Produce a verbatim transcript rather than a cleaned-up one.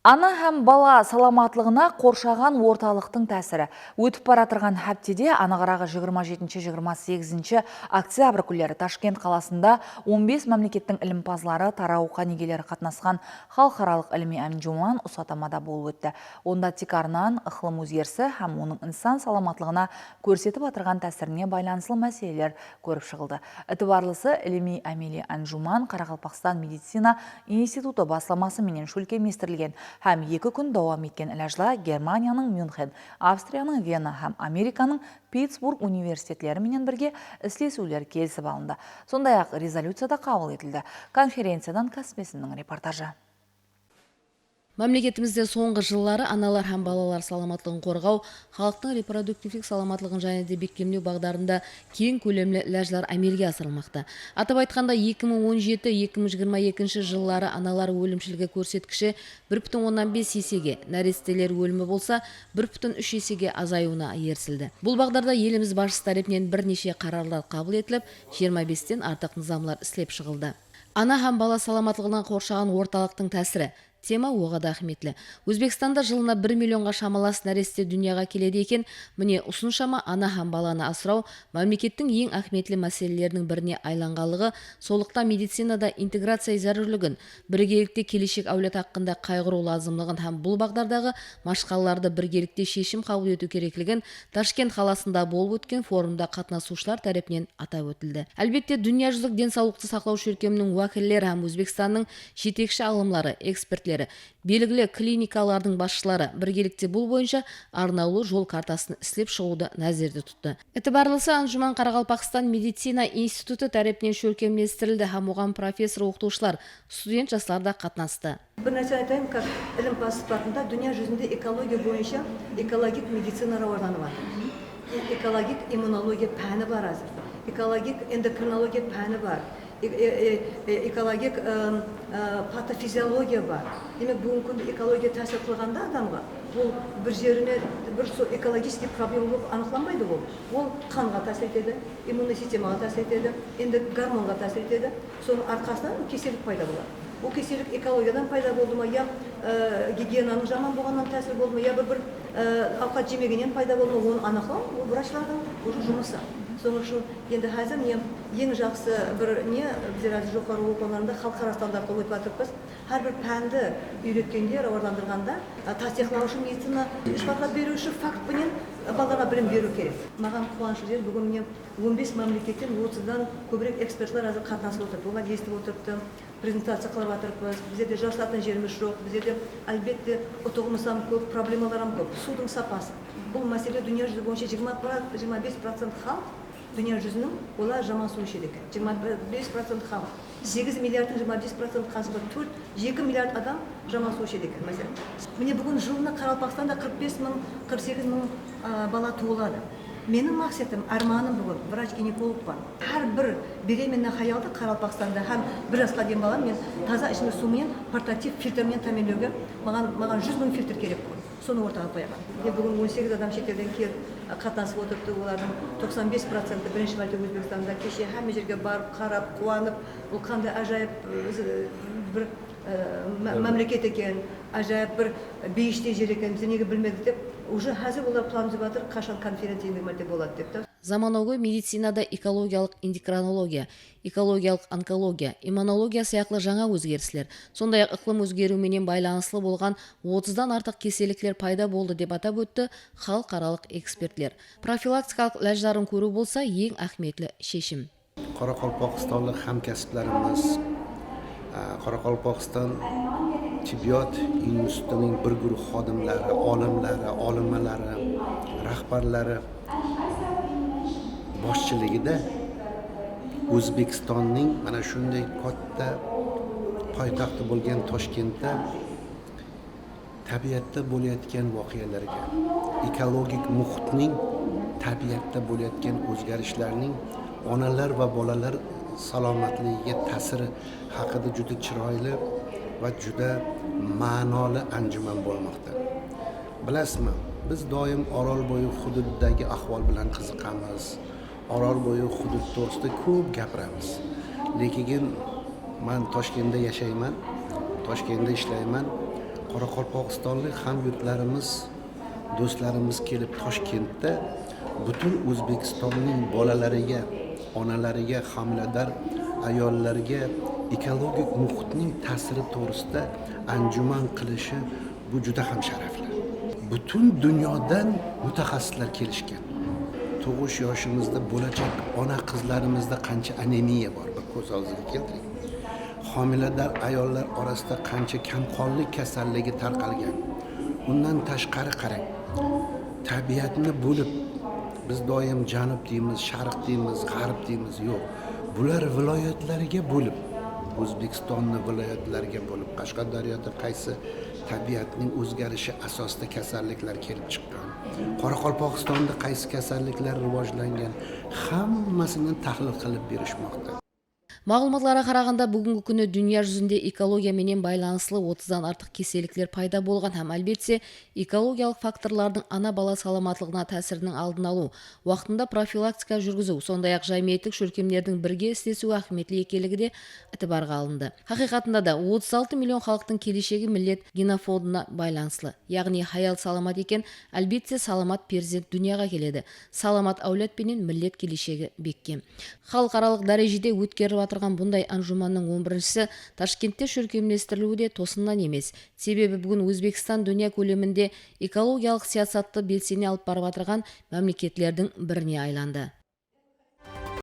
Ana hám bala salamatlıǵına qorshaǵan ortalıqtıń tásiri. Ótip baratırǵan háptede, anıǵıraǵı, jigirma jetinshi, jigirma segizinshi oktyabr kúnleri Tashkent qalasında on bes mámlekettiń ilimpazları, taraw qánigeleri qatnasqan xalıqaralıq ilimiy ánjuman usı atamada bolıp ótti. Onda tiykarınan ıqlım ózgerisi hám onıń insan salamatlıǵına kórsetip atırǵan tásirine baylanıslı máseleler kórip shıǵıldı. Itibarlısı, ilimiy-ámeliy ánjuman Qaraqalpaqstan medicina institutı baslaması menen shólkemlestirilgen hám eki kún dawam etken ilajda Germaniyanıń Myunxen, Avstriyanıń Vena hám Amerikanıń Pittsburg universitetleri menen birge islesiwler kelisip alındı. Sonday-aq, rezolyuciya da qabıl etildi. Konferenciyadan Kaspesiniń reportajı. Mámleketimizde sońǵı jılları analar hám balalar salamatlıǵın qorǵaw, xalıqtıń reproduktivlik salamatlıǵın jáne de bekkemlew baǵdarında keń kólemli ilajlar ámelge asırılmaqta. Atap aytqanda, eki mıń on jeti, eki mıń jigirma ekinshi jılları analar ólimshiligi kórsetkishi bir pútin onnan bes esege, náresteler ólimi bolsa bir pútin úsh esege azayıwına erisildi. Bul baǵdarda elimiz basshısı tárepinen bir neshe qararlar qabıl etilip, jigirma besten artıq nızamlar islep shıǵıldı. Ana hám bala salamatlıǵına qorshaǵan ortalıqtıń tásiri tema oǵada áhmiyetli. Ózbekstanda jılına bir millionǵa shamalas náreste dúnyaǵa keledi eken. Mine, usınshama ana hám balanı asıraw mámlekettiń eń áhmiyetli máseleleriniń birine aylanǵanlıǵı, sonlıqtan medicinada integraciya zárúrligin, birgelikte keleshek áwlad haqqında qayǵırıw lazımlıǵın hám bul baǵdardaǵı mashqalalardı birgelikte sheshim qabıl etiw kerekligin Tashkent qalasında bolıp ótken forumda qatnasıwshılar tárepinen atap ótildi. Álbette, dúnya júzilik densawlıqtı saqlaw shólkeminiń wákilleri hám Ózbekstannıń jetekshi alımları, ekspertleri, belgili klinikalardıń basshıları birgelikte bul boyınsha arnawlı jol kartasın islep shıǵıwdı názerde tuttı. Itibarlısı, ánjuman Qaraqalpaqstan medicina institutı tárepinen shólkemlestirildi hám oǵan professor-oqıtıwshılar, student jaslar da qatnastı. Bir nárseni aytayın, как ilimpaz sıpatında dúnya júzinde ekologiya boyınsha ekologik medicina rawajlanıp atır. E-, ekologik immunologiya páni bar házir. Ekologik endokrinologiya páni bar. E-, e-, e-, e-, ekologik, ım, ı, patofiziologiya bar. Demek, búgingi kúnde ekologiya tásir qılǵanda adamǵa, ol bir jerine bir so-, экологический проблема bolıp anıqlanbaydı ol. Ol qanǵa tásir etedi, immunnoy sistemaǵa tásir etedi, endi gormonǵa tásir etedi. Sonıń arqasınan kesellik payda boladı. Ol kesellik ekologiyadan payda boldı ma, ya, e, gigienanıń jaman bolǵanınan tásir boldı ma, ya bir, bir, e, awqat jemegennen payda boldı ma, onı anıqlaw, ol vrachlardıń уже jumısı. Sonıń ushın endi házir mine eń jaqsı bir ne, bizler házir joqarı oqıw orınlarında xalıqara standartqa ótip atırıppız. Hár bir pándi úyretkende, rawajlandırǵanda, e, tastıyıqlawshı medicina isbatlap beriwshi fakt penen, e, balalarǵa bilim beriw kerek. Maǵan quwanıshlı jer, búgin mine on bes mámleketten otızdan kóbirek ekspertler házir qatnasıp otırıptı. Olar esitip otırıptı, prezentaciya qılıp atırıppız. Bizlerde jasıratın jerimiz joq. Bizlerde, álbette, utıǵımız hám kóp, problemalar hám kóp. Suwdıń sapası. Bul másele dúnya júzi boyınsha jigirma, jigirma bes procent xalıq dúnya júziniń, olar jaman suw ishedi eken. Jigirma bes procent xalıq. Segiz milliardtıń jigirma bes procent qasında tórt, eki milliard adam jaman suw ishedi eken, máselen. Mine, búgin jılına Qaraqalpaqstanda qırq bes mıń, qırq segiz mıń, a, bala tuwıladı. Meniń maqsetim, ármanım búgin, vrach-ginekologpan. Hár bir beremenna hayaldı Qaraqalpaqstanda hám bir jasqa deyin balanı men taza ishimlik suw menen portativ filtr menen támiyinlewge maǵan, maǵan júz mıń filtr kerek búgin. Sonı ortaǵa qoyaman. Mine, búgin on segiz adam shet elden kelip, a, qatnasıp otırıptı. Olardıń toqsan bes procenti birinshi márte Ózbekstanda. Keshe hámme jerge barıp, qarap, quwanıp, bul qanday ájayıp, e, bir, e, má-, mámleket eken, ájayıp bir, e, beyishtey jer eken, biz nege bilmedik dep, уже házir olar plan dúzip atır, qashan konferenciya endigi márte boladı dep ta. Zamanagóy medicinada ekologiyalıq endokrinologiya, ekologiyalıq onkologiya, immunologiya sıyaqlı jańa ózgerisler, sonday-aq, ıqlım ózgeriwi menen baylanıslı bolǵan otızdan artıq kesellikler payda boldı, dep atap ótti xalıqaralıq ekspertler. Profilaktikalıq ilajların kóriw bolsa eń áhmiyetli sheshim. Qoraqalpog'istonlik hamkasblarimiz, a, Qoraqalpog'iston tibbiyot institutining bir guruh xodimlari, olimlari, olimalari, rahbarlari boshchiligida O'zbekistonning mana shunday katta poytaxti bo'lgan Toshkentda tabiatda bo'layotgan voqealarga, ekologik muhitning, tabiatda bo'layotgan o'zgarishlarning onalar va bolalar salomatligiga ta'siri haqida juda chiroyli va juda ma'noli anjuman bo'lmoqda. Bilasizmi, biz doim Orolbo'yi hududidagi ahvol bilan qiziqamiz. Orolbo'yi hudud to'g'risida ko'p gapiramiz. Lekin men Toshkentda yashayman, Toshkentda ishlayman. Qoraqalpog'istonlik hamyurtlarimiz, do'stlarimiz kelib Toshkentda butun O'zbekistonning bolalariga, onalariga, homilador ayollarga ekologik muhitning ta'siri to'g'risida anjuman qilishi, bu juda ham sharafli. Butun dunyodan mutaxassislar kelishgan. Tug'ish yoshimizda bo'lajak ona qizlarimizda qancha anemiya bor, bir ko'z oldiga keltiring. Homilador ayollar orasida qancha kamqonlik kasalligi tarqalgan. Undan tashqari qarang, tabiatni bo'lib, biz doim janub deymiz, sharq deymiz, g'arb deymiz, yo'q. Bular viloyatlarga bo'lib, O'zbekistonni viloyatlarga bo'lib, Qashqadaryoda qaysi tabiatning o'zgarishi asosida kasalliklar kelib chiqqan, Qoraqalpog'istonda qaysi kasalliklar rivojlangan, hammasini tahlil qilib berishmoqda. Maǵlıwmatlarǵa qaraǵanda, búgingi kúni dúnya júzinde ekologiya menen baylanıslı otızdan artıq kesellikler payda bolǵan hám, álbette, ekologiyalıq faktorlardıń ana-bala salamatlıǵına tásiriniń aldın alıw, waqtında profilaktika júrgiziw, sonday-aq, jámiyetlik shólkemlerdiń birge islesiwi áhmiyetli ekenligi de itibarǵa alındı. Haqıyqatında da, otız altı million xalıqtıń keleshegi millet genofondına baylanıslı. Yaǵnıy, hayal salamat eken, álbette, salamat perzent dúnyaǵa keledi. Salamat áwlad penen millet keleshegi bekkem. Xalıqaralıq dárejede ótkerilip atırǵan bunday ánjumannıń on birinshisi Tashkentte shólkemlestiriliwi de tosınnan emes. Sebebi búgin Ózbekstan dúnya kóleminde ekologiyalıq siyasattı belsene alıp barıp atırǵan mámleketlerdiń birine aylandı.